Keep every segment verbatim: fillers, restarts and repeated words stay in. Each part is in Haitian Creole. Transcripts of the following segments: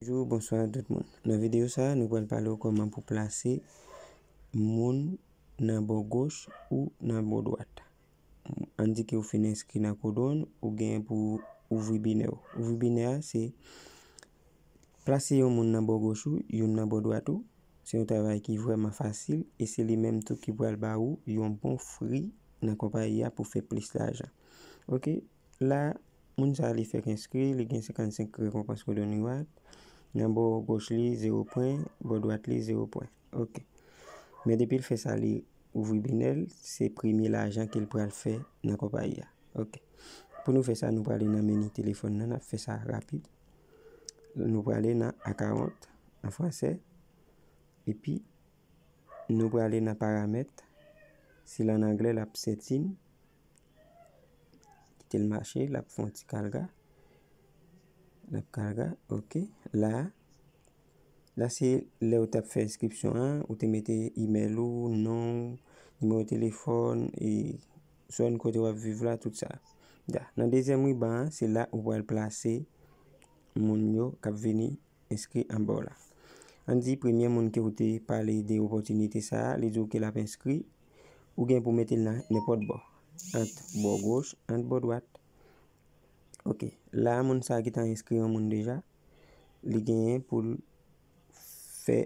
Bonjou, bonswa tout moun. Nan videyo sa a, nou pral pale w kòman pou plase moun nan bò goch ou nan bò dwat. Ann di ke ou fin enskri nan Codon, ou gen pou ouvri binè w. Ouvri binè a, se plase yon moun nan bò goch ou, youn nan bò dwat ou. Se yon travay ki vrèman fasil e se li menm tou ki pral ba ou yon bon fri nan konpayi a pou fè plis lajan. Oke, la, moun sa a li fèk enskri, li gen senkannsenk rekonpans Codon Reward. Nan bò goch li, zewo pwen, bò dwat li, zewo pwen. Oke. Men depi l fè sa, li ouvri binè l, se premye lajan ke l pral fè nan konpayi a. Oke. Pou nou fè sa, nou prale nan meni telefòn nan, n ap fè sa rapid. Nou prale nan account an fransè, epi nou prale nan paramèt. Si l an anglè, l ap setting. Kite l mache, l ap fè yon ti kalga. L ap kalga, oke. La, la se lè ou t ap fè enskripsyon an, ou te mete imèl ou, non w, nimewo telefòn, e zòn kote w ap viv la, tout sa. Ya, nan dezyèm riban an, se la ou pral plase moun yo k ap vini enskri anba w la. Ann di premye moun ke ou te pale de opòtinite sa a, li di w ke l ap enskri, ou gen pou mete l nan nenpòt bò, ant bò goch, ant bò dwat. Oke, la moun sa a ki ta enskri yon moun deja, li genyen pou l fè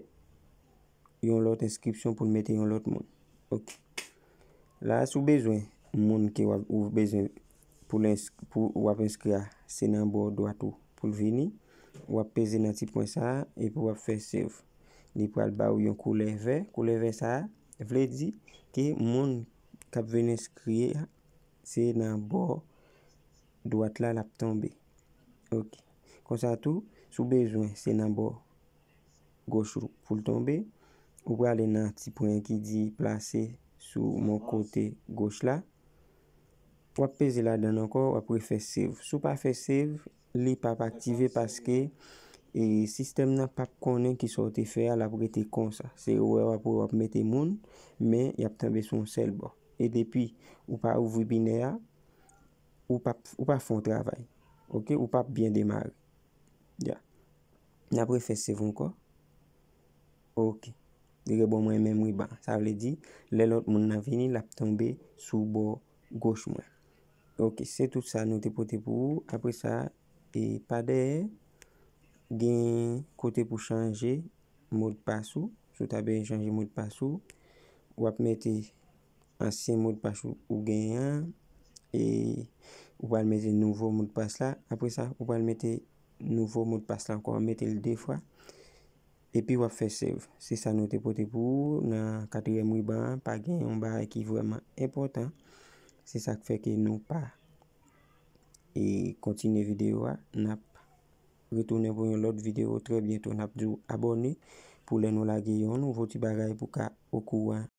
yon lòt enskripsyon, pou l mete yon lòt moun. Oke. La, si w bezwen moun ke w ap, ou bezwen pou l ens-, pou w ap enskri a, se nan bò dwat ou pou l vini. W ap peze nan ti pwen sa a, epi w ap fè save. Li pral ba w yon koulè vè. Koulè vè sa a vle di ke moun k ap vin enskri a, se nan bò dwat la l ap tonbe. Oke. Konsa tou, si w bezwen, se nan bò goch ou pou l tonbe. Ou prale nan ti pwen ki di plase sou men w kote goch la. W ap peze ladan l ankò, w ap refè save. Si w pa fè save, li p ap aktive paske, e, sistèm nan p ap konnen kisa w te fè a, l ap rete konsa. Se wè w ap wè w ap mete moun, men y ap tonbe sou yon sèl bò. E depi ou pa ouvri binè a, ou p ap, ou pa fè yon travay. Oke, ou p ap byen demare. Ya. N ap refè save ankò. Oke. Li rebon mwen menm riban. Sa vle di, lè lòt moun nan vini, l ap tonbe sou bò goch mwen. Oke, se tout sa nou te pote pou ou. Apre sa, e pa dèyè, gen kote pou chanje modpas ou. Si w ta bezwen chanje modpas ou, w ap mete ansyen modpas ou, ou genyen an, e ou pral mete nouvo modpas la. Apre sa, ou pral mete nouvo modpas la ankò, mete l de fwa. Epi w ap fè save. Se sa nou te pote pou ou nan katriyèm riban an. Pa gen yon bagay ki vrèman enpòtan. Se sa k fè ke nou pa, e, kontinye videyo a. N ap retounen pou yon lòt videyo trè byento. N ap di w abòne pou lè nou lage yon nouvo ti bagay pou w ka okouran.